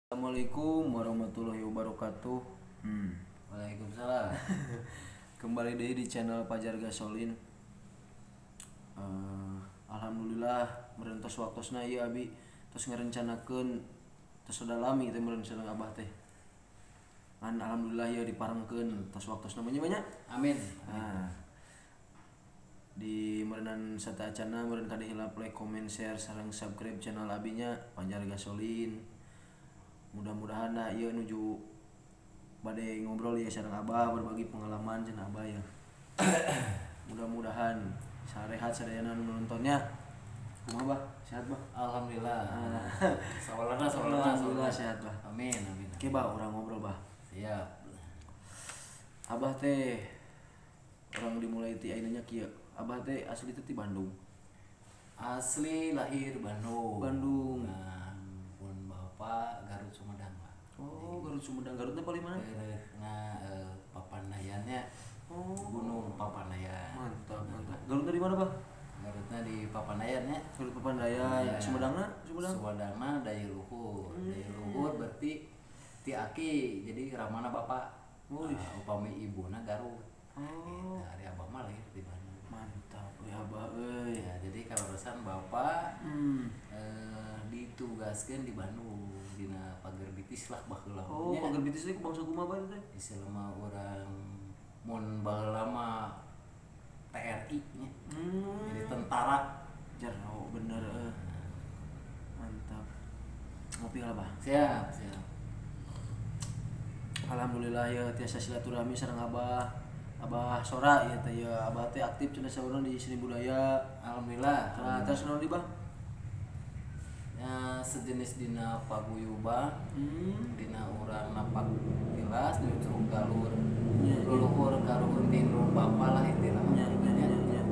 Assalamualaikum warahmatullahi wabarakatuh. Waalaikumsalam. Kembali deui di channel Pajar Gasolin. Alhamdulillah meureun tos waktosna ieu abi tos ngarencanakeun, tos lami teh meureun sareng Abah teh. Ngan alhamdulillah ieu diparengkeun tos waktosna nya banyak. Amin. Nah, di meureunan sateuacanna meureun kade hilap like, comment, share sareng subscribe channel abinya Pajar Gasolin. Mudah-mudahan nah ieu nuju bade ngobrol ya sareng Abah, berbagi pengalaman cenah Abah ya. Mudah-mudahan sarehat sadayana nu nontonnya. Kumaha, Bah? Sehat, Bah? Alhamdulillah. Sawalarna sawalarna. Alhamdulillah sehat, Bah. Amin, amin. Oke, Bah, urang ngobrol, Bah. Siap. Abah teh urang dimulai ti ayeuna nya kieu. Abah teh asli teh ti Bandung. Asli lahir Bandung. Bandung. Nah, pun bapak Garut Sumedang lah. Oh, Garut Sumedang. Garutnya paling mana? Nah, Papandayannya. Oh. Gunung Papandayan. Mantap, mantap. Garutnya di mana, Bah? Garutnya di Papandayan ya. Garut Papandayan. Ya. Sumedangna? Sumedang. Sumedangna Dayeuh Luhur. Dayeuh Luhur berarti ti aki, jadi ramana bapak. Wih. Nah, upami ibuna Garut. Oh. Gitu, ari abah mah lahir di Bandung. Mantap, euy Abah euy. Ya, jadi kaleresan bapak ditugaskeun di Bandung dina Pagerbitis lah baheula. Oh, nya. Pagerbitis teh ku bangsa kumaha bae teh? Istilah mah urang mun baheula mah TRI nya. Jadi tentara. Jero bener euy. Mantap. Ngopi lah, Bah. Siap, siap. Alhamdulillah ya tiasa silaturahmi sareng Abah. Abah Sora ya teh ya. Abah teh aktif cenah saurna di seni budaya. Alhamdulillah. Nah, terus naon di, Bah? Ya, sejenis dina paguyuban, dina urang napak tilas nyucruk galur. Ya, ya. Leluhur karuhun tinung bapa lah intina mah. Ya.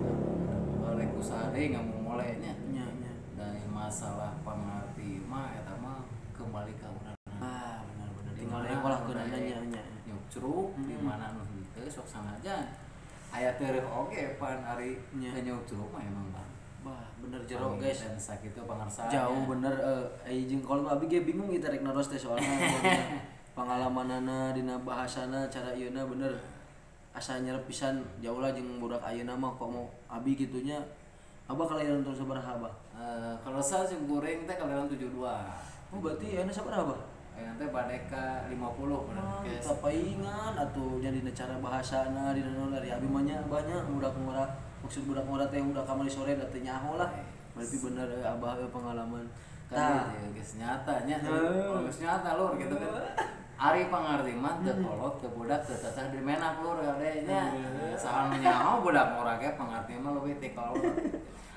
Rek usaha deui ngamumule nya. Ya. Dari masalah pangarti mah eta mah kembali ka urang. Ah, benar benar. Di Tinggal mana deui ngolahkeun nu nya nya. Nyucruk di mana nu henteu sok sanajan. Aya tereuh oge pan ari Ya. teu nyucruk mah emang bang. Wah, bener jero guys. Dan sakitu pangarsana. Jauh bener jeung kalau abi ge bingung kita rek naros teh soalna pengalamanana dina bahasana cara ieuna bener asa nyerep pisan jauh lah jeung budak ayeuna mah kok mau abi gitunya. Abah kelahiran tahun sabaraha, Abah? Kalau saya sih goreng teh kelahiran 72. Oh, berarti ayeuna sabaraha, Abah? Ayeuna teh bade ka 50 bener guys. Tapaingan atuh nya dina cara bahasana dina naon dari abi mah nya banyak budak ngora, maksud budak ngora teh udah kamari sore da teh nyaho lah. Berarti bener Abah pengalaman. Kan ya geus nyata nya. Geus nyata lur gitu kan. Ari pangarti mah teu kolot teu budak teu cacah di menak lur kade nya. Saha nu nyaho budak ngora ge pangarti mah leuwih ti kolot.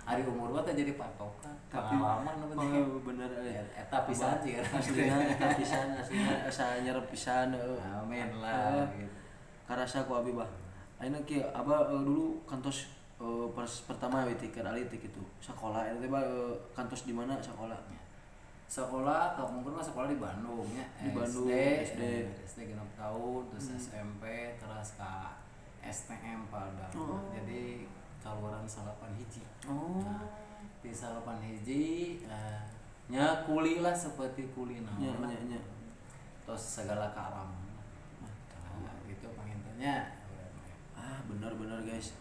Ari umur mah teh jadi patokan. Pengalaman nu penting. Oh, bener euy. Eta pisan sih kan. Aslina eta pisan, aslina asa nyerep pisan euy. Amin lah gitu. Karasa ku abi, Bah. Ayeuna kieu Abah dulu kantos pertama we ti keur alit gitu. Sakola eta teh, Bah, kantos di mana sakola? Sekolah kapungkur mah sekolah di Bandung nya. Di Bandung, SD. SD 6 tahun, terus SMP, terus ka STM pada. Oh. Jadi kaluaran 8 hiji. Oh. Nah, di 8 hiji nya kuli lah seperti kuli naon Nya lah. nya nya. Terus segala ke alam. Nah, gitu pangintennya. Ah, bener-bener guys.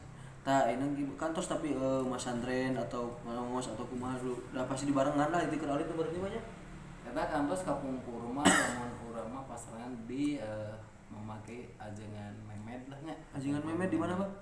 Tah ayeuna kantos tapi masantren atau ngongos atau kumaha dulu. Dah pasti dibarengan lah itu keur alit berarti banyak. Eta kantos kapungkur mah lamun urang mah pasaran di memakai ajengan memed lah nya. Ajengan memed di mana, Bang?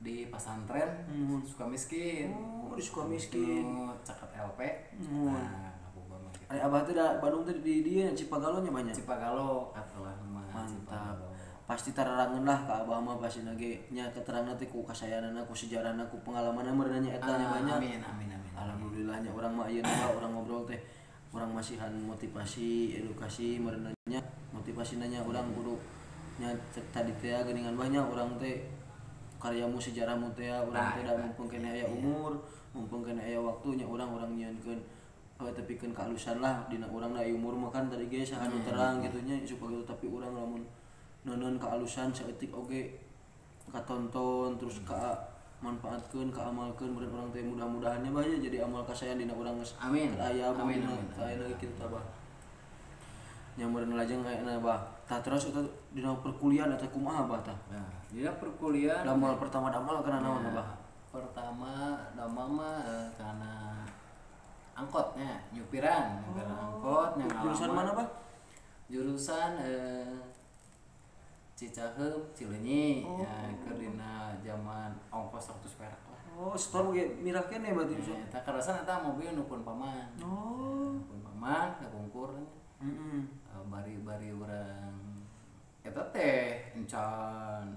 Di pasantren Sukamiskin. Oh, di Sukamiskin. Nu caket LP. Nah, kapungkur mah gitu. Ari Abah teh da Bandung teh di dieu Cipagalo nya banyak. Cipagalo katelah mah. Mantap. Pasti tararangeun lah ka Abah mah pasti nage nya keterangan teh ku kasayanana ku sejarahna ku pengalamanna meureun nya eta nya banyak. Amin amin amin. Alhamdulillah nya urang mah ayeuna mah urang ngobrol teh urang masihan motivasi, edukasi meureun nya motivasina nya urang kudu nya tadi teh geuningan banyak urang teh karyamu sejarahmu teh urang teh da mumpung keneh aya umur, mumpung keneh aya waktu nya urang nyieunkeun tepikeun kaalusan lah dina urang da umur mah kan tadi ge saha nu terang kitu nya supaya gitu tapi urang lamun neuneun kaalusan saeutik oge katonton terus ka manfaatkeun kaamalkeun meureun urang teh mudah-mudahan nya banyak jadi amal kasayan dina urang geus Amin. aya Amin, amin amin. aya kitu tah, Bah. Nya meureun lajeng ayeuna bah. Tah terus eta dina perkuliahan eta kumaha bah tah? Nah, dina perkuliahan damel pertama damel kana naon bah? Pertama damel mah kana angkotnya, nyupiran, nyupiran angkot nya. Jurusan mana bah? Jurusan Cicaheum, Cileunyi. Ya, keur dina zaman ongkos 100 perak lah. Oh, store ge mirah keneh berarti bisa. Eta karasan eta mobil nu pun paman. Oh, pun paman kapungkur. Heeh. Bari-bari urang eta teh encan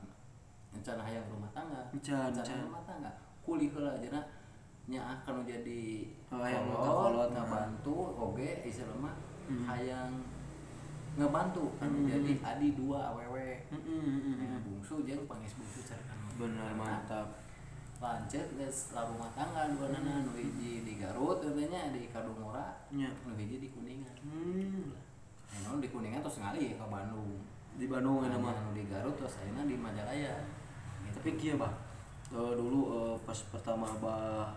hayang rumah tangga. Encan rumah tangga. Kulih heula jana nyaah kanu jadi hayang kolot ngabantu oge istilah mah hayang ngebantu kan jadi adi dua awewe. Bungsu jeung pangis bungsu carekan. Bener mantap. Lanceuk geus la rumah tangga duanana nu hiji di Garut katanya di Kadungora, nu hiji di Kuningan. Nah, di Kuningan terus ngalih ke Bandung. Di Bandung eta mah. Nu di Garut terus ayeuna di Majalaya. Gitu. Tapi kieu bah, dulu pas pertama abah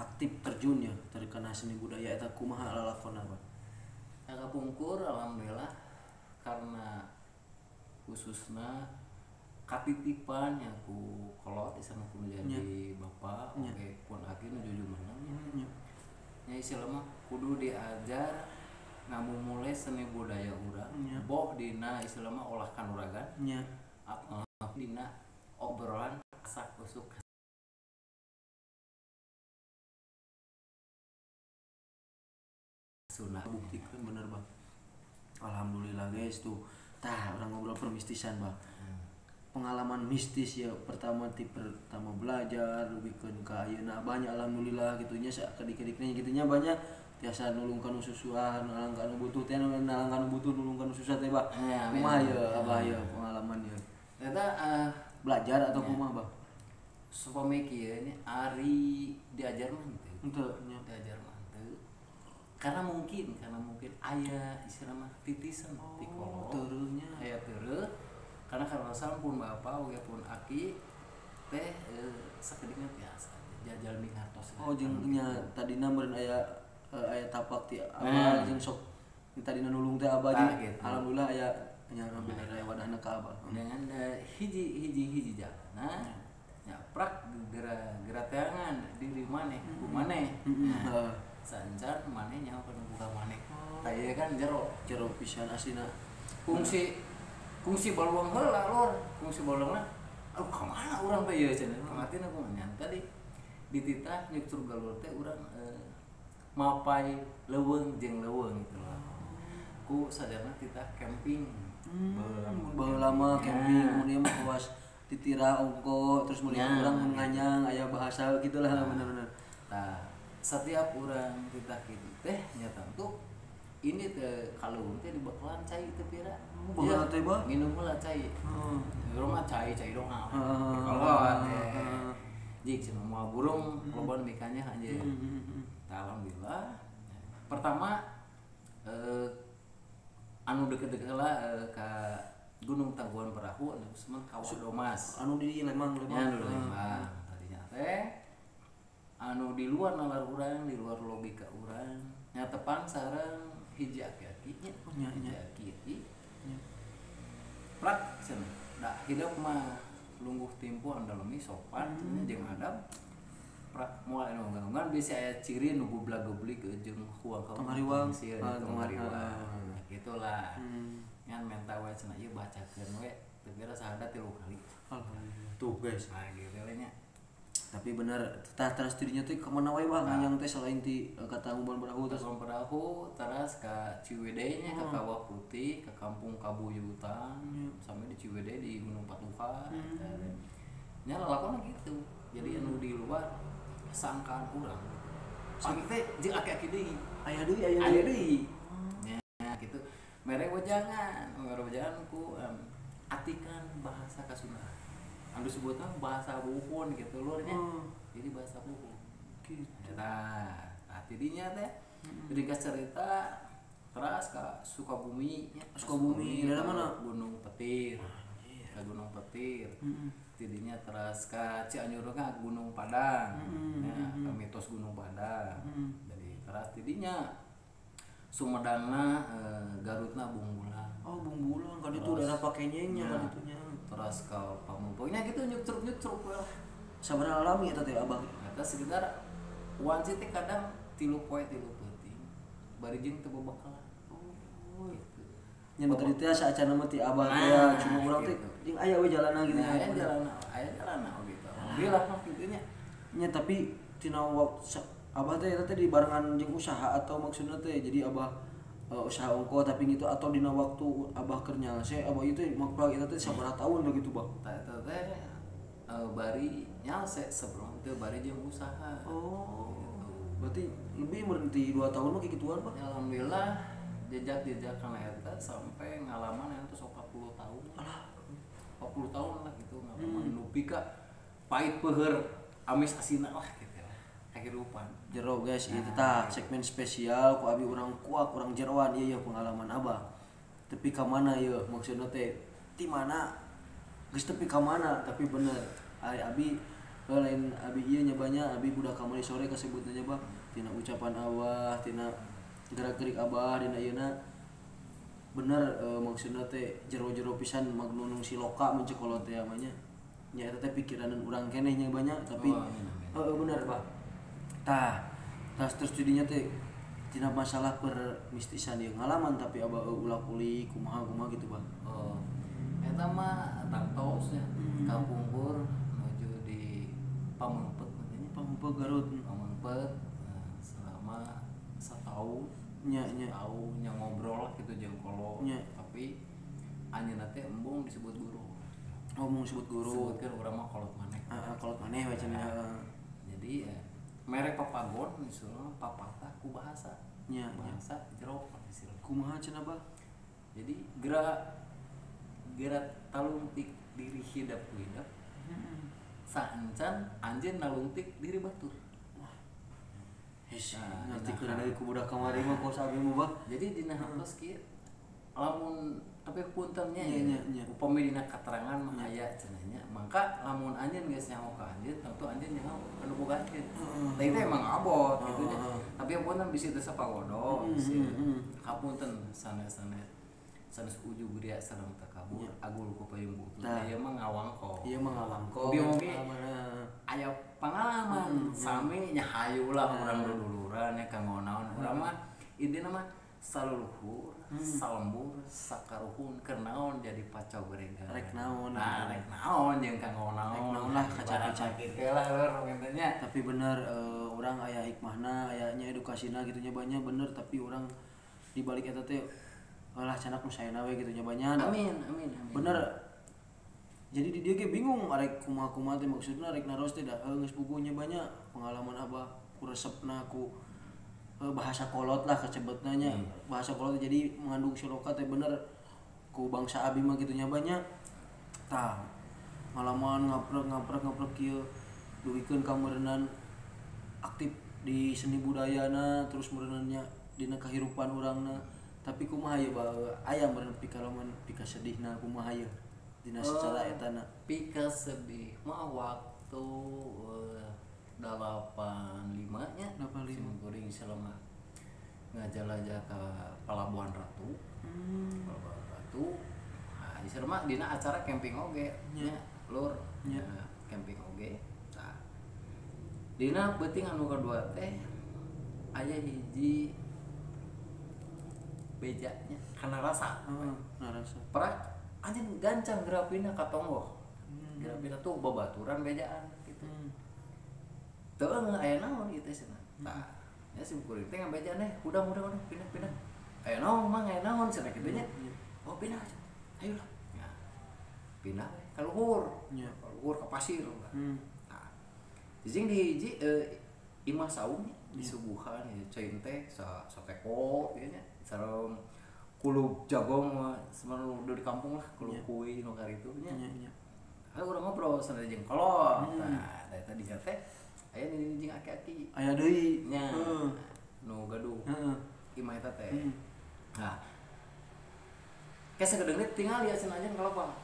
aktif terjun ya terkena seni budaya eta kumaha lalakonna bah? Kapungkur alhamdulillah karena khususna katitipan yang ku kolot isana ku jadi bapak oge pun aki nu jujumanna nya. Nya istilah mah kudu diajar ngamumule seni budaya urang boh dina istilah mah olah kanuragan nya dina obrolan asak usuk sunah. Buktikan bener bang, alhamdulillah guys tuh. Tah orang ngobrol permistisan bang, pengalaman mistis ya pertama ti pertama belajar leuwihkeun ka ayeuna banyak alhamdulillah gitunya sakedik-kediknya gitunya banyak tiasa nulung ka nu susuan, nalang ka nu butuh teh nalang ka nu butuh nulung ka nu susah teh bah. Kumaha ya abah ya pengalaman ya eta belajar atau kumaha bah? Supami kieu nya ari diajar mah henteu. Henteu nya diajar mah henteu. Karena mungkin aya istilah mah titisan ti kolot. Teureunnya aya teureuh. Karena karasan pun bapak oge pun aki teh sakedeungna tiasa jajal mingartos. Oh jeung nya tadina meureun aya aya tapak ti abah jeung sok tadina nulung teh abah jeung gitu. Alhamdulillah aya nya ngambil aya wadahna ka abah. Dengan hiji-hiji jalana nyaprak gera teangan diri maneh ku maneh. Sancar maneh nyaho kana buka maneh. Tah ieu kan jero pisan aslina. Kungsi baluang heula lur, kungsi baluangna aduh ka mana urang teh ieu cenah. Pangartina kumaha nya tadi dititah nyuktur galur teh urang mapai leuweung jeung leuweung gitu lah. Ku sajarna titah camping. Baheula mah camping mun ieu mah kawas titira ongko terus mun urang nganyang aya bahasa gitulah bener-bener. Tah setiap urang titah kitu teh nya tentu ini teh kalung teh dibekalan cai teh pira. Baheula teh bah nginum heula cai. Urang mah cai doang. Kalau teh jik cenah moal burung loba mikanya anjeun. Tah alhamdulillah. Pertama anu deket-deket heula ka Gunung Tangkuban Perahu anu semang Kawah Domas. Anu di Lembang. Nya anu di Lembang. Tadinya teh anu di luar nalar urang, di luar logika urang. Nya tepang sareng hiji aki-aki nya. Hiji aki-aki. Prak cenah. Da hidup mah lungguh timpu andalemi sopan cenah jeung adab. Prak moal anu unggal-unggal bisi aya ciri nu gublag-gublig jeung huang ka tong hariwang. Tong hariwang. Gitulah. Ngan menta we cenah ieu bacakeun we teu kira sahada 3 kali. Alhamdulillah. Tuh guys. Nah gitu we nya. Tapi bener tah teras dirinya teh ka mana wae bah nganyang teh selain ti ka Tangkuban Perahu terus Perahu teras ka Ciwidey nya ka Kawah Putih ka Kampung Kabuyutan sampai di Ciwidey di Gunung Patuha nya lalakonna gitu. Jadi anu di luar sangkaan urang pagi teh jeung aki-aki deui aya deui nya gitu mere wejangan ku atikan bahasa Kasunda anu disebutna bahasa buhun gitu lurnya. Jadi bahasa buhun gitu. Nah tidinya teh ringkas cerita teras ka Sukabumi nya. Sukabumi dari mana? Gunung Petir. Ka Gunung Petir. Tidinya teras ka Cianjur ka Gunung Padang. Ya, ka mitos Gunung Padang. Jadi teras tidinya Sumedangna Garutna Bungbulang. Oh, Bungbulang ka ditu daerah Pakenyengnya ka ditu nya. Terus ka Pamumpungnya gitu nyutruk-nyutruk we lah. Sabaraha lami eta teh Abah? Eta sekitar wanci teh kadang 3 poe 3 peuting. Bari jeung teu bebekalan. Oh, gitu. Nya nu tadi teh saacana mah ti Abah teh cuma urang teh jeung aya we jalanna gitu nya. Aya jalanna oge gitu. Alhamdulillah mah kitu nya. Nya tapi tina waktu Abah teh eta teh dibarengan jeung usaha atau maksudna teh jadi Abah usaha ongko tapi gitu atau dina waktu Abah keur nyalse Abah itu makprak eta teh sabaraha tahun begitu Bah? Tah eta teh bari nyalse sebelum teu bari jeung usaha. Oh. Gitu. Berarti lebih berhenti 2 tahun mah kikituan Bah? Ya, alhamdulillah jejak-jejak kana eta sampai ngalaman eta 40 tahun. Alah, 40 tahun lah gitu ngalaman nepi ka pahit peuheur amis asina lah gitu lah. Kehidupan. Jero guys, ieu tah segmen spesial ku abi urang kuak urang jeroan ieu ya pengalaman Abah. Tepi ka mana ieu maksudna teh ti mana? Geus tepi ka mana tapi bener ari abi lain abi ieu nya banyak abi budak kamari sore kasebutna nya Bah tina ucapan Abah tina gerak-gerik Abah dina ieuna bener maksudna teh jero-jero pisan magnunung siloka mun cek kolot teh mah nya nya eta teh pikiranan urang keneh nya banyak tapi heeh bener Bah. Tah terus jadinya teh tina masalah permistisan ieu ngalaman tapi Abah ulak-ulik kumaha-kumaha gitu Bah. Oh. Eta mah tangtos nya kapungkur menuju di Pamumpet namanya. Pamumpet Garut. Pamumpet selama setahun nya nya setahun nya ngobrol lah gitu jeung kolot. Tapi anjeunna teh embung disebut guru. Oh, embung disebut guru. Disebutkeun urang mah kolot maneh. Heeh, kolot maneh we cenah. Jadi ya merek papagon misalnya papatah ku bahasa. Nya, bahasa jero istilah. Kumaha cenah Bah? Jadi gerak talungtik diri hidap ku hidap. Saencan anjeun nalungtik diri batur. Wah. Hese, ngerti keur dari ku budak kamari mah kos abi mah Bah. Jadi dina hartos kieu lamun tapi puntennya ya, upami dina katerangan mah aya cenah nya, mangka lamun anjeun geus nyaho ka anjeun tentu anjeun nyaho anu boga anjeun. Tah itu emang abot gitu nya. Tapi punten bisi teu sapagodo, bisi kapunten sanes-sanes sanes ujug ria sareng takabur agul ku payung butut. Ieu mah ngawangko. Ieu mah ngawangko. Oge aya pangalaman sami nya hayu lah urang duduluran nya kanggo naon urang mah intina mah saluluhur, salembur, sakaruhun keur naon jadi pacau gorengan. Rek naon. Nah, rek naon jeung kanggo naon. Rek naon lah kaca-kaca kitu lah lur nya. Tapi bener urang aya hikmahna, aya nya edukasina gitu nya banyak bener tapi urang di balik eta teh lah canak nu saena we gitu nya banyak. Amin, amin, amin. Bener. Jadi di dieu ge bingung arek kumaha-kumaha teh maksudna arek naros teh da geus puguh nya banyak pengalaman Abah ku resepna ku bahasa kolot lah kecebetna nya. Bahasa kolot jadi mengandung siloka teh bener ku bangsa abi mah gitu nya banyak. Tah ngalaman ngaprek kieu duwikeun ka meureunnan aktif di seni budayana terus meureunna dina kahirupan urangna. Tapi kumaha ye bah aya meureun pikalaman pikasedihna kumaha ye dina secara etana pikasedih mah waktu 85 nya 85 kuring selama ngajalajah ke Pelabuhan Ratu. Pelabuhan Ratu nah di mah dina acara camping oge nya lur nya camping oge tah dina peuting anu kadua teh aya hiji bejanya karena rasa rasa perak anjing gancang gerapina ka tonggoh. Gerapina tuh babaturan bejaan gitu. Teu aya naon ieu teh cenah. Tah nya sim kuring teh ngabejaan eh udah pindah aya naon mang aya naon cenah kitu nya. Oh pindah ayo lah. Nah, pindah ka luhur. Ka luhur ka pasir. Tah jing di hiji imah saung disuguhan ya cai teh sateko ieu nya sareng kulub jagong mah sebenarnya udah di kampung lah kulub kuih nu karitu nya. Hayu urang ngobrol sana jeung kolot. Nah, da eta dinya teh aya jeung aki-aki. Aya deui nya. Nu gaduh. Imah eta teh. Nah. Ke sagedeung tinggal ya cenah anjeun kalopang.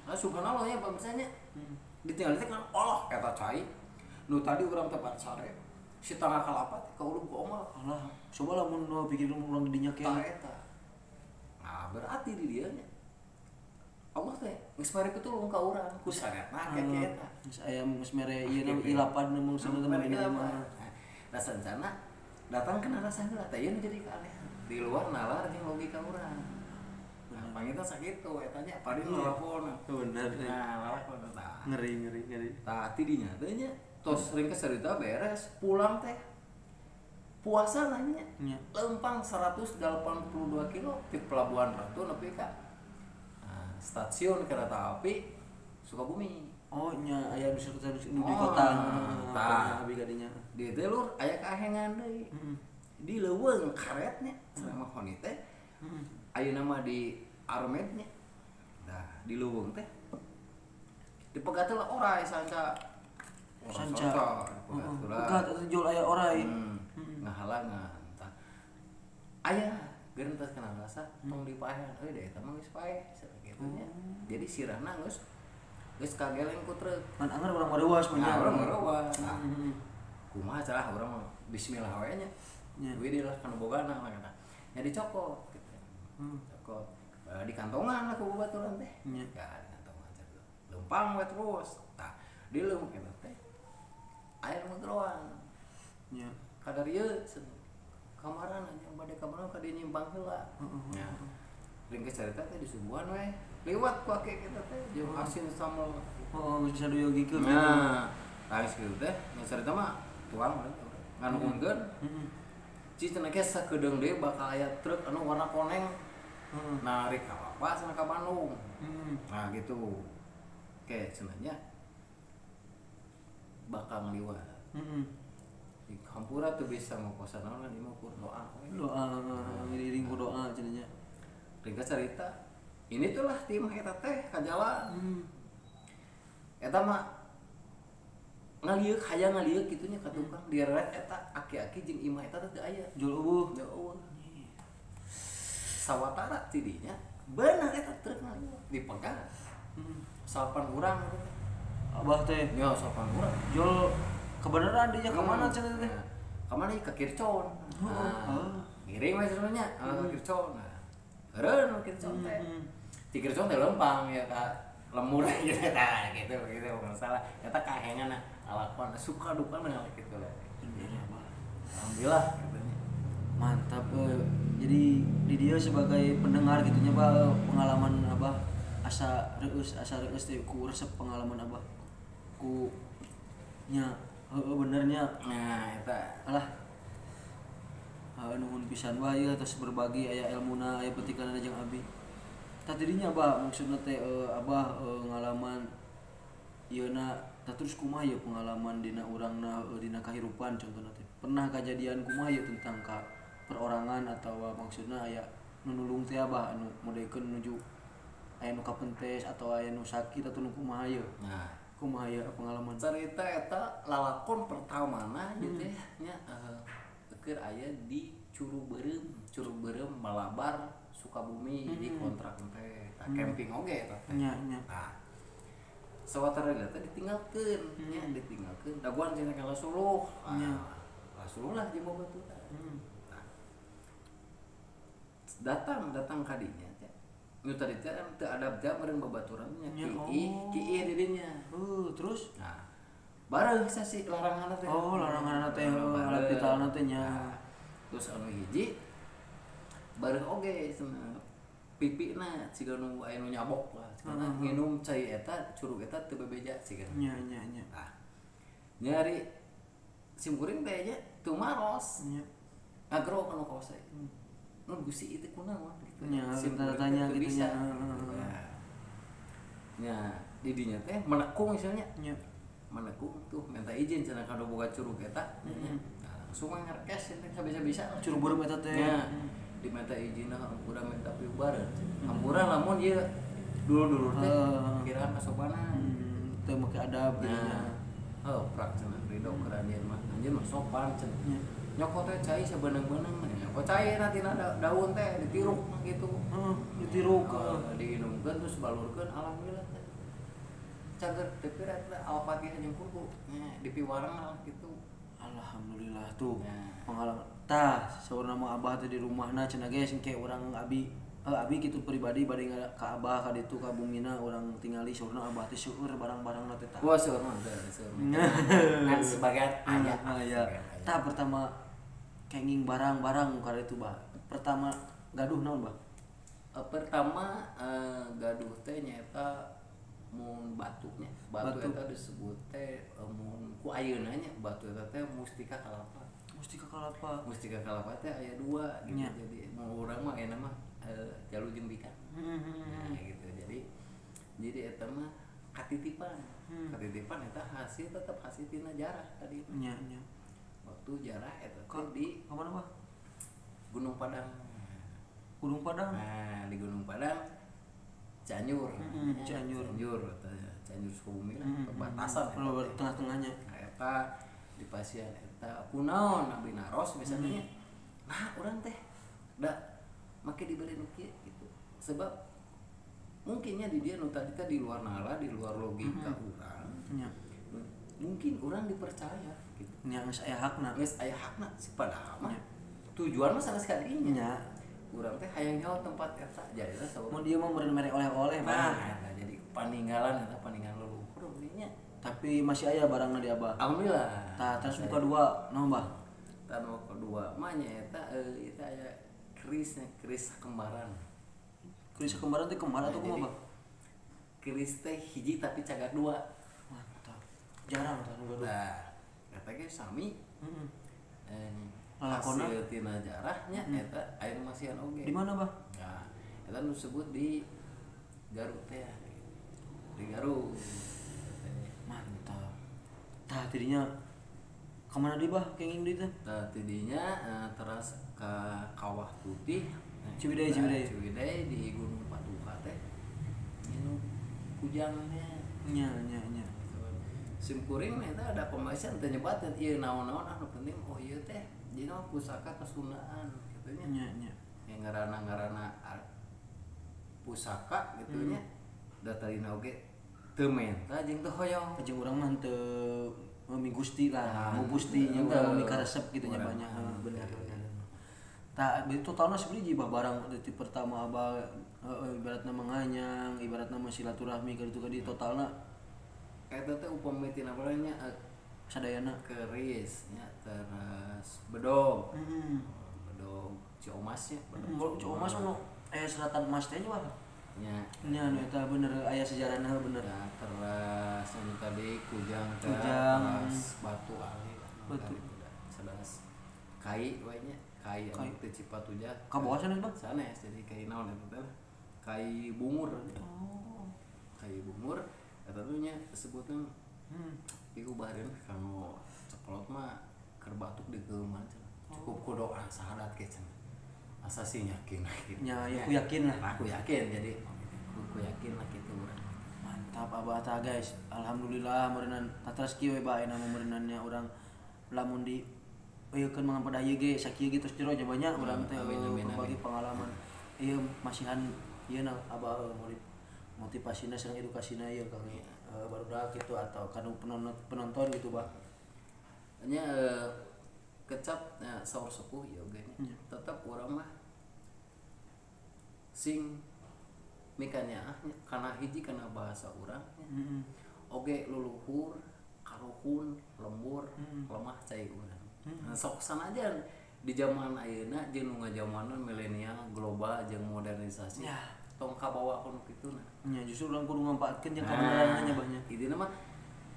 Nah, subhanallah nya pamirsanya. Ditinggal teh kan Allah eta cai. Nu tadi urang teh sare. Si tangga kalapa teh kaulub ku omal. Alah, coba lamun nu pikir urang dinya keneh. Tah eta. berarti di dieu nya Allah teh geus mere pitulung ka urang ku syariatna ka eta. Geus aya geus mere ieu ilapan maksudna teh dina mah. Nah sancana datang kana rasa heula teh ieu jadi keanehan. Di luar nalar jeung logika urang. Nah, panggilna sakitu eta nya pari lalakon. Bener. Nah, lalakon tah. Ngeri ngeri ngeri. Tah ti dinya teh nya tos ringkes cerita beres pulang teh. Puasa nanya lempang 182 kilo di Pelabuhan Ratu nepi ka stasiun kereta api Sukabumi. Oh nya aya nu di kota. Tah abi kadinya. Di teh lur aya kahengan deui. Di leuweung karetnya selama honi teh. Ayeuna mah di Armednya. Nah, di leuweung teh dipegat lah orai sanca. Sanca. Pegat atuh jol aya orai. Ngahalangan. Tah. Aya gerentas kana rasa tong dipaehan euy da eta mah geus paeh sakitu nya. Jadi sirahna geus kageleng ku truk. Ngan anger urang mareuwas mah nya. Urang mareuwas. Nah, kumaha celah urang mah bismillah we nya. Duit lah kana bogana lah kata. Nya dicokot gitu. Cokot. Di kantongan lah ku babaturan teh. Ya, di kantongan lempang we terus. Tah, di leuweung eta teh aya nu ngotroan. Nya. Kadar ieu kamaran aja bade kamaran ka dieu nyimpang heula. Nya. Ringkes carita teh disuguhan we. Liwat ku ake kita teh jeung asin sambal. Oh, geus bisa duyogikeun. Nah, geus kitu teh nya carita mah tuang we. Nganuhunkeun. Ci cenah ge sakedeung deui bakal aya truk anu warna koneng. Narik ka apa cenah ka Bandung. Nah gitu. Oke, cenah nya bakal ngaliwat. Di hampura tuh bisa ngokosan naon ieu mah kur doa. Doa ngiring ku doa cenah nya. Ringkas cerita, ini tuh lah tim eta teh ka jalan. Eta mah ngalieuk hayang ngalieuk kitu nya ka tukang direret eta aki-aki jeung imah eta teh teu aya. Jol eueuh. Jol eueuh. Sawatara ti dinya bener eta truk ngaliwat dipegang. Salapan urang eta teh. Abah teh. Nya salapan urang. Jol kebenaran dinya ka mana cenah teh? Ka mana ka Kircon. Heeh. Ngiring we sebenarnya ka Kircon. Nah, heureun Kircon teh. Ti Kircon teh lempang ya ka lemur gitu tah gitu gitu masalah. Eta kahengan alakon suka duka nah gitu lah. Bener Abah. Alhamdulillah katanya. Mantap Jadi di dia sebagai pendengar gitu nya Bah, pengalaman Abah asa reueus teh ku resep pengalaman Abah. Ku nya heueuh benernya. Nah, eta. Alah. Nuhun pisan bah ieu tos berbagi aya elmuna aya petikanna jeung abi. Tah tidinya Abah maksudna teh Abah ngalaman ieuna tah terus kumaha ieu pengalaman dina urangna dina kahirupan contohna teh. Pernah kajadian kumaha ieu tentang ka perorangan atawa maksudna aya nu nulung teh Abah anu modekeun nuju aya nu kapentes atau aya nu sakit atau nu kumaha ieu. Nah, kumaha ieu pengalaman? Cerita eta lalakon pertamana gitu ya nya keur aya di Curug Beureum Malabar Sukabumi di kontrak teh tah camping oge eta teh. Nya nya. Tah. Sawatara teh ditinggalkeun nya ditinggalkeun daguan cenah ka suluh. Nya. Suluh lah jeung babaturan. Tah. Datang ka dinya teh. Nu tadi teh teu adab teh meureun babaturan nya kiih di dinya. Terus? Nah. Bareng sasi laranganna teh. Oh, laranganna teh alat vitalna teh nya. Terus anu hiji bareng oge cenah pipina siga nu aya nu nyabok lah cenah nginum cai eta curug eta teu bebeja siga. Nya nya nya. Tah. Nyari sim kuring teh nya teu maros. Nya. Ngagro kana kawas teh. Nu gusi itu kunaon gitu. Nya, tanya gitu nya. Nya, di dinya teh menekung misalnya. Nya. Menekung tuh minta izin cenah ka boga curug eta. Nah, langsung ngerkes teh sabisa-bisa curug beureum eta teh. Nya, diminta izin hampura minta piubareun. Hampura lamun ieu dulur-dulur teh kiraan kasopanan. Teu make adab gitu nya. Heuh, prak cenah ridho keur anjeun mah. Anjeun mah sopan cenah. Nyokot teh cai sabeuneng-beuneng, nyokot cai tina daun teh ditiruk gitu. Heeh, ditiruk diinumkeun terus balurkeun alhamdulillah teh. Cager teu pira teh Al-Fatihah jeung kudu nya dipiwarang lah gitu. Alhamdulillah tuh. Pengalaman tah saurna mah abah teh di rumahna cenah ge sing ke urang abi Abi kitu pribadi bade ka abah ka ditu ka bumina urang tingali saurna abah teh seueur barang-barangna teh tah. Wah seueur mah teh seueur. Kan sebagian aya. Aya. Tah pertama kenging barang-barang ka ditu bah. Pertama gaduh naon bah? Pertama gaduh teh nyaeta mun batunya. Batu eta disebut teh mun ku ayeuna nya batu eta teh mustika kalapa. Mustika kalapa. Mustika kalapa teh aya dua gitu. Nya. Jadi mun urang mah ayeuna mah jalu jeung bikan. Nah, gitu. Jadi eta mah katitipan. Katitipan eta hasil tetep hasil tina jarah tadi. Nya, nya. Waktu jarah eta teh di ka mana, Bah? Gunung Padang. Gunung Padang. Nah, di Gunung Padang Cianjur. Cianjur. Cianjur eta Cianjur Sukabumi lah, perbatasan eta. Tengah-tengahnya. Nah, eta di pasian eta kunaon abdi naros misalnya. Nah, urang teh da make diberi nu kieu gitu. Sebab mungkinnya di dia nu tadi teh di luar nalar, di luar logika urang. Nya. Mungkin urang dipercaya gitu. Nya geus aya hakna. Geus aya hakna padahal mah tujuan mah sanes ka dinya. Nya. Urang teh hayang nyaho tempat eta jadina sabab mun dieu mah meureun mere oleh-oleh bah. Nah, jadi paninggalan eta paninggalan leluhur nya. Tapi masih aya barangna di abah. Alhamdulillah. Tah terus nu kadua naon bah? Tah nu kadua mah nya eta eta aya kerisnya, keris kembaran. Keris kembaran teh kembar atau kumaha, Bah? Keris teh hiji tapi cagak dua. Mantap. Jarang tah nu gaduh. Nah, eta ge sami. Heeh. Hasil tina jarahnya eta aya nu masihan oge. Di mana, Bah? Nah, eta nu disebut di Garut teh. Di Garut. Mantap. Tah tidinya ka mana deui, Bah? Kenging deui teh? Tah tidinya teras ka Kawah Putih, Ciwidey, Ciwidey. Ciwidey di Gunung Patuha teh. Anu kujangnya. Nya, nya, nya. Simkuring mah eta ada pembahasan teh nyebatkeun ieu naon-naon anu penting oh ieu teh dina pusaka kesundaan kitu nya. Nya, nya. Yang ngaranna-ngaranna pusaka kitu nya. Da tadina oge teu menta jeung teu hoyong. Jeung urang mah teu migusti lah, mugusti nya urang mah mikaresep kitu nya banyak. Bener. Tah berarti totalna sabiji bah barang detik pertama abah ibaratna manganyang, ibaratna mah silaturahmi ka ditu ka dieu totalna eta teh upami tina nya sadayana keris nya teras bedog. Bedog Ciomas nya, bedog Ciomas anu aya selatan emas teh nya bah. Nya. Nya anu eta bener aya sejarahna bener. Nah, teras anu tadi kujang teh teras batu ali batu sanes kai we nya. Kai anu teh Cipatujah. Ka bawah sanes, Bang? Sanes, jadi kai naon eta teh? Kai bungur. Oh. Kai bungur eta teh nya disebutna piubareun kanggo ceklot mah keur batuk digeuman cenah. Cukup ku doa sahadat ge cenah. Asa sih yakin gitu. Nya, ya ku yakin lah. Aku yakin jadi ku yakin lah kitu urang. Mantap abah tah guys. Alhamdulillah meureunnan tatres kieu we bae na meureunnan nya urang lamun di ieu keun mangan pada ieu ge sakieu ge terus jero nya banyak urang teh berbagi pengalaman. Ieu masihan ieu na abah motivasina sareng edukasina ieu kang barudak gitu atau kanu penonton gitu bah. Nya kecap nya saur sepuh ieu oge nya. Tetep urang mah sing mikanyaah nya kana hiji kana bahasa urang nya. Oge luluhur, karuhun, lembur, lemah cai urang. Nah, sok sanajan di zaman ayeuna jeung nu ngajamanan milenial global jeung modernisasi. Ya. Tong kabawa kono kituna. Nya justru urang kudu ngampaatkeun jeung kabeneranna nya bah nya. Intina mah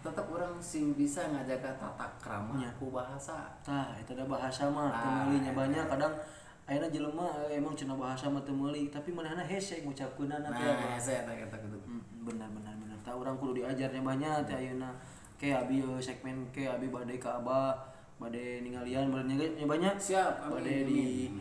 tetep urang sing bisa ngajaga tata krama ku bahasa. Tah eta da bahasa mah teu meuli nya banyak kadang ayeuna jelema emang cenah bahasa mah teu meuli tapi manehna hese ngucapkeunana teh. Nah, hese eta eta kitu. Bener bener bener. Tah urang kudu diajar nya banyak teh ayeuna. Ke abi segmen ke abi bade ka abah bade ningalian bade nya banyak. Siap, amin. Bade di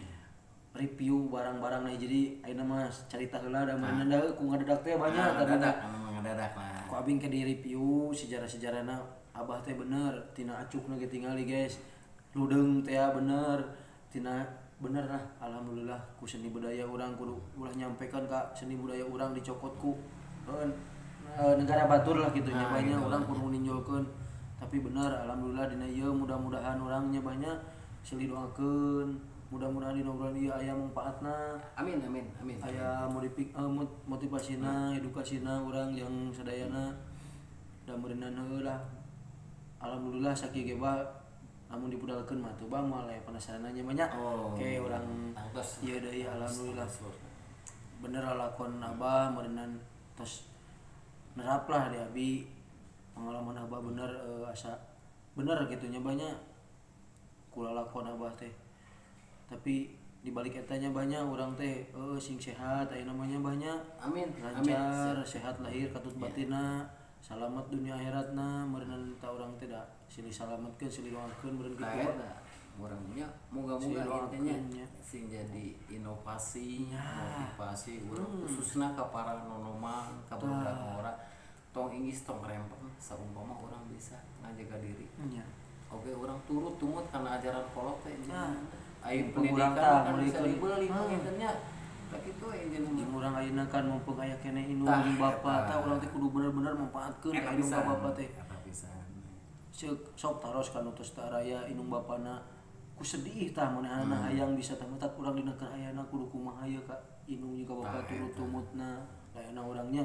review barang-barang nah jadi ayeuna mah carita heula da manehna da ku ngadadak teh banyak ngadadak ngadadak lah. Ku abing ke di review sejarah-sejarahna abah teh bener tina acukna ge tingali guys. Ludeung teh bener tina bener lah alhamdulillah ku seni budaya urang kudu ulah nyampekan ka seni budaya urang dicokot ku negara batur lah gitu nya banyak urang kudu ninjolkeun. Tapi bener alhamdulillah dina ieu mudah-mudahan urang nya banyak silih doakeun Mudah-mudahan di obrolan ieu aya manfaatna. Amin amin amin. Aya motivasina, edukasina urang yang sadayana da meureunana heuh lah. Alhamdulillah sakieu ge bah lamun dipudalkeun mah teu bah moal aya penasaran nya banyak. Oke urang tangtos. Ieu deui alhamdulillah. Bener lalakon abah meureunnan tos nerap lah di abi pengalaman abah bener asa bener gitu nya banyak kulalakon abah teh. Tapi di balik etanya banyak orang teh sing sehat aya namanya banyak. Amin. Lancar, amin. Sehat lahir katut batina, salamat dunia akhiratna meureunnan ta urang teh da silih salametkeun silih doakeun meureun kitu. Eta urangnya moga-moga intinya sing jadi inovasi, motivasi urang khususna ka para nonoman, ka budak ngora tong inggis tong rempeng saumpama urang bisa ngajaga diri. Nya. Oke urang turut tumut kana ajaran kolot teh. Ayo pendidikan kan bisa dibeli nya. Tah kitu intina mah. Urang ayeuna kan mumpung aya keneh indung jeung bapa tah urang teh kudu bener-bener manfaatkeun ka indung ka bapa teh. Eta pisan. Ceuk sok taros ka nu tos teu araya indung bapana ku sedih tah manehanana hayang bisa tah matak urang dina keur ayana kudu kumaha ieu ka indung jeung ka bapa turut tumutna. Layana urangnya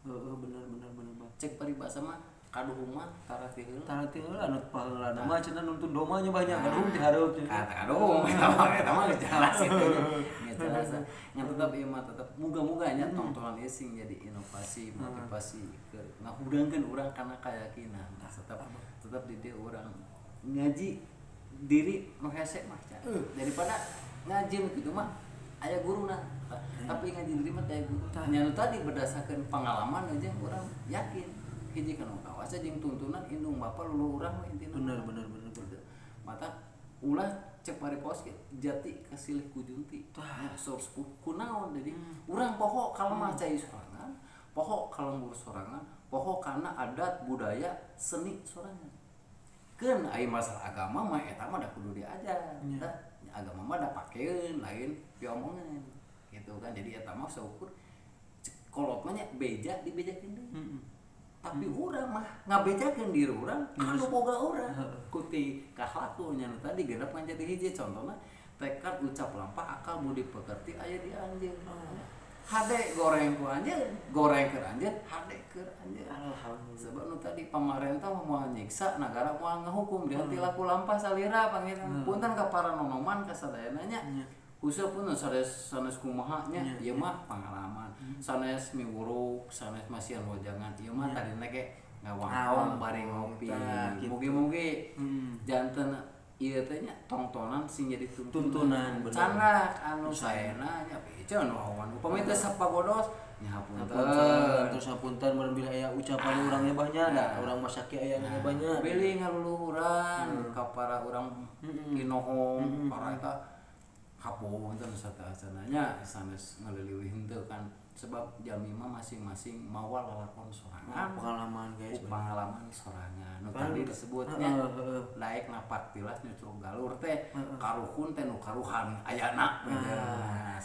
heeh bener bener bener bah. Cek paribasa mah kaduhung mah tara ti heula. Tara ti heula anu paheulana mah cenah nuntun domba nya banyak kaduhung ti hareup cenah. Kaduhung eta mah geus jelas itu nya. Geus jelas. Nya tetep ieu mah tetep muga-muga nya tongtonan ieu sing jadi inovasi, motivasi keur ngahudangkeun urang kana kayakinan. Tetep di dieu urang ngaji diri nu hese mah daripada ngaji nu kitu mah aya guruna. Tapi ngaji diri mah teh guru. Nya nu tadi berdasarkan pengalaman aja urang yakin hiji kana kawasa jeung tuntunan indung bapa luluh urang we intina. Bener bener bener bener. Mata ulah cek paripos ge jati kasilih ku junti. Tah sok kunaon jadi urang poho kalemah cai sorangan, poho kalembur sorangan, poho kana adat budaya seni sorangan. Keun aya masalah agama mah eta mah da kudu diajar. Tah agama mah da pakeun lain piomongan. Gitu kan jadi eta mah saukur kolot mah nya beja dibejakeun deui. Tapi urang mah ngabejakeun diri urang anu boga urang kuti kahlaku nya nu tadi genep ngan jadi hiji contohna tekad ucap lampah akal budi pekerti aya di anjeun. Hade goreng ku anjeun, goreng keur anjeun, hade keur anjeun. Alhamdulillah. Sebab nu tadi pamarentah moal nyiksa nagara moal ngahukum dia tilaku lampah salira pangeran. Punten ka para nonoman ka sadayana nya. Khususnya pun sanes sanes kumaha nya ieu mah pengalaman. Sanes miwuruk, sanes masihan wajangan ieu mah tadina ge ngawangkong bari ngopi. Mugi-mugi janten ieu teh nya tongtonan sing jadi tuntunan. Candak anu saena nya piceun wawan. Upami teh sapagodos nya hapunten. Terus hapunten meureun bila aya ucapan urangnya banyak da urang mah sakieu aya nya banyak. Bilih ngaluluhuran ka para urang inohong para eta hapunten sateuacanna sanes ngaleuwih henteu kan sebab jalmi mah masing-masing mawa lalakon sorangan pengalaman guys pengalaman sorangan nu tadi disebutnya laek napak tilas nyucruk galur teh karuhun teh nu karuhan ayana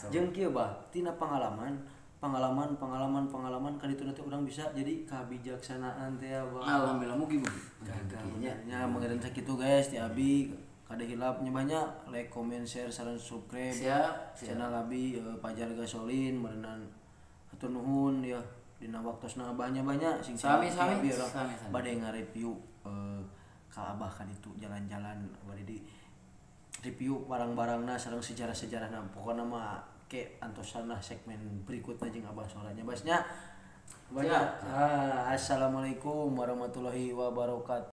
jeung kieu bah tina pengalaman pengalaman pengalaman pengalaman kadituna teh urang bisa jadi kabijaksanaan teh bah alhamdulillah mugi-mugi nya meureun sakitu guys ti abi kada hilapnya banyak like, comment, share, saran, subscribe. Siap, siap. Channel abi Pajar Gasolin meureunan hatur nuhun ya dina waktosna abahnya banyak sing sami sami bade ngareview ka abah ka ditu jalan-jalan bade di review barang-barangna sareng sejarah-sejarahna pokona mah ke antosanna segmen berikutna jeung abah soranya basnya. Banyak. Assalamualaikum warahmatullahi wabarakatuh.